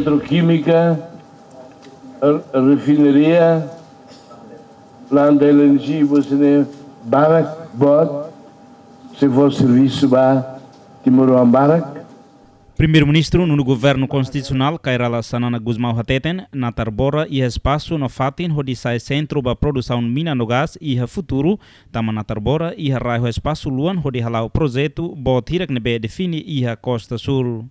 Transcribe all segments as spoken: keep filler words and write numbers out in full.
Petroquímica, re-, refinaria, planta L N G, buat sira-ne'e barak boot, sei fó servisu ba timoroan barak. Primeiru-Ministru Nono Governu Konstitusionál Kay Rala Xanana Gusmão hateten, Natarbora iha espasu no fatin hodi sai sentru ba produsaun mina no gás iha futuru, tanba Natarbora iha rai ho espasu luan hodi hala'o projetu boot hirak ne'ebé define iha Kosta Súl.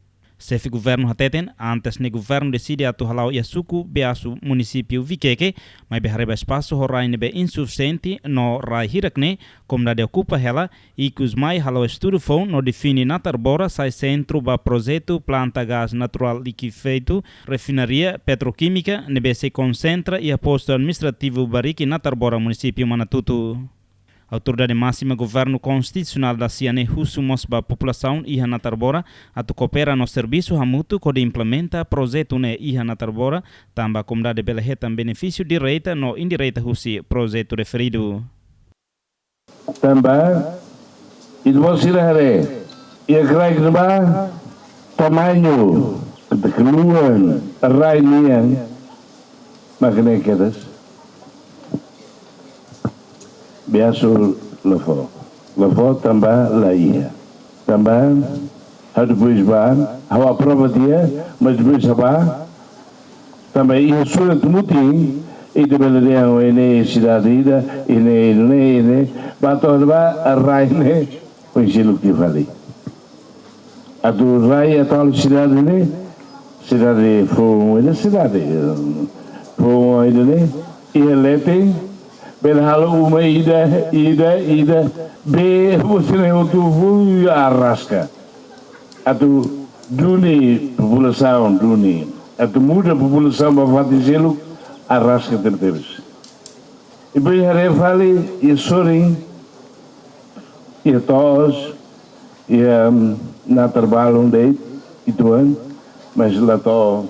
Xefe Governu hateten, antes ne'e Governu deside atu hala'o iha suku Beasu, munisípiu Viqueque, maibé haree ba espasu ho rai ne'ebé insufisiente no rai hirak ne'e komunidade okupa hela, ikus mai halo estudu foun no define Natarbora sai sentru ba projetu planta gás naturál likifeitu, refinaria petroquímica, ne'ebé sei konsentra iha postu administrativu Bariki, Natarbora, munisípiu Manatuto. Autoridade Másima Governu Konstitusionál da Xiane husu mós ba populasaun iha Natarbora atu koopera no servisu hamutuk hodi implementa projetu ne'e iha Natarbora, tanba komunidade bele hetan benefísiu direta no indireta husi projetu referidu. Tanba, ita-boot sira haree, iha kraik ne'ebá, tamañu, ketekeluan, rai nian, mak ne'e kedas. Beasu la fó, la fó tanba la iha. Tanba, ha'u depois bá, ha'u aprova tiha, mas depois ha'u bá, tanba iha surat mutin, ita bele dehan, oh, ne'e sidade ida, ne'e, ne'e, ne'e, bá to'o bá, rai ne'e, konsellu ke fali. Atu rai atu halo sidade ne'e, sidade foun ida sidade, foun ida ne'e, iha leten, bele halo uma ida, ida, ida, be, buat sira-ne'e hotu foin arraska. Atu duni populasaun duni, atu muda populasaun ba fatin seluk, arraska tebetebes. Depois haree fali, iha sorin, iha to'os, iha, mm, natar balun de'it, uitoan, mas la to'o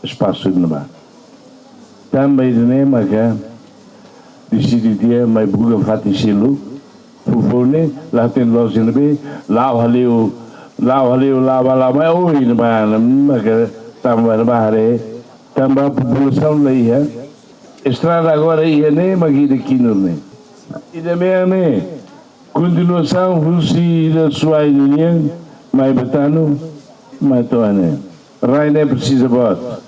espasu ne'ebá. Tanba ida-ne'e maka deside tiha mai buka fatin seluk, foufoun ne'e, la hatene loos ne'ebé, la'o hale'u, la'o hale'u, la'o bá, la'o mai, oh, ne'ebá, maka tanba ne'ebá haree, tanba populasaun la iha, estrada agora iha ne'e, mak ida kinur ne'e. Ida mean ne'e, kontinuasaun husi ida Suai nian, mai Betano, mai to'o ne'e. Rai ne'e presiza boot.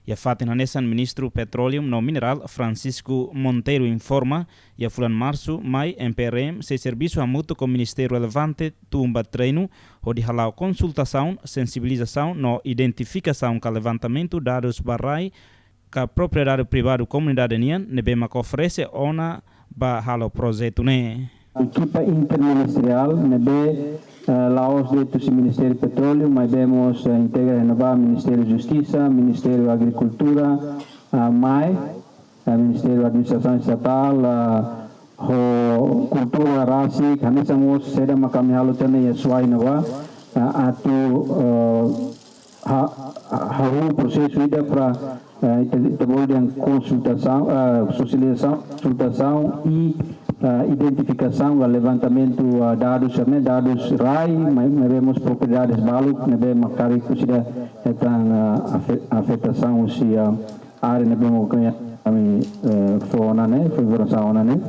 Iha fatin hanesan Ministru Petróleu no Minerál Francisco Monteiro informa, iha fulan Marsu mai M P R M sei servisu hamutuk ho ministériu relevante tun ba treinu, hodi hala'o konsultasaun, sensibilizasaun no identifikasaun ka levantamentu dadus ba rai ka propriedade privadu komunidade nian ne'ebé mak oferese ona ba halo projetu ne'e. Ekipa interministeriál ne'ebé, eh, la'ós de'it husi Ministériu Petróleu, maibé mós, eh, integra iha ne'ebá Ministériu Justisa, Ministériu Agrikultura, ah, mai, eh, Ministériu Administrasaun Estatál, ah, ho kultura rasik, hanesan mós saida mak ami halo tiha ona iha Suai ne'ebá, ah, atu, eh, ha-, ha-, hahú prosesu ida para, eh, ita, ita bolu dehan konsultasaun, eh, sosializasaun, konsultasaun i, eh, identifikasaun ka levantamentu, eh, dadus sira-ne'e, dadus rai, mai, maibé mós propriedades balu ne'ebé mak karik husi ida hetan, eh, afe-, afetasaun husi, eh, área ne'ebé mak ami, eh, fó ona ne'e, fó informasaun ona ne'e.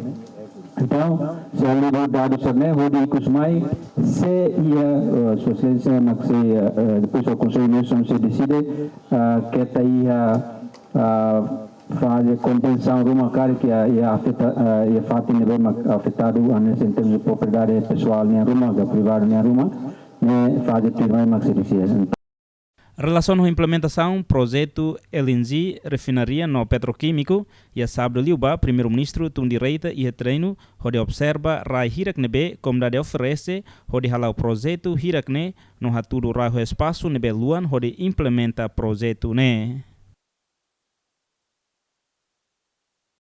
Entaun, sei halo dadus sira-ne'e, hodi ikus mai, se iha, eh, Sua Exelénsia mak sei, eh, eh, depois o Konsellu Ministru sei deside, eh, keta iha, eh, faze kontensaun ruma karik iha, iha afeta, eh, iha fatin ne'ebé mak afetadu, hanesan em termos de propriedade pesoál nian ruma, ka privadu nian ruma, ne'e faze tuirmai mak sei deside. Relasiona ho implementasaun projetu L N G, refinaria no petroquímico, iha sábadu liubá, Primeiru-Ministru tun direta iha treinu, hodi observa rai hirak ne'ebé komunidade oferese, hodi hala'o projetu hirak ne'e, no hatudu rai ho espasu ne'ebé luan, hodi implementa projetu ne'e.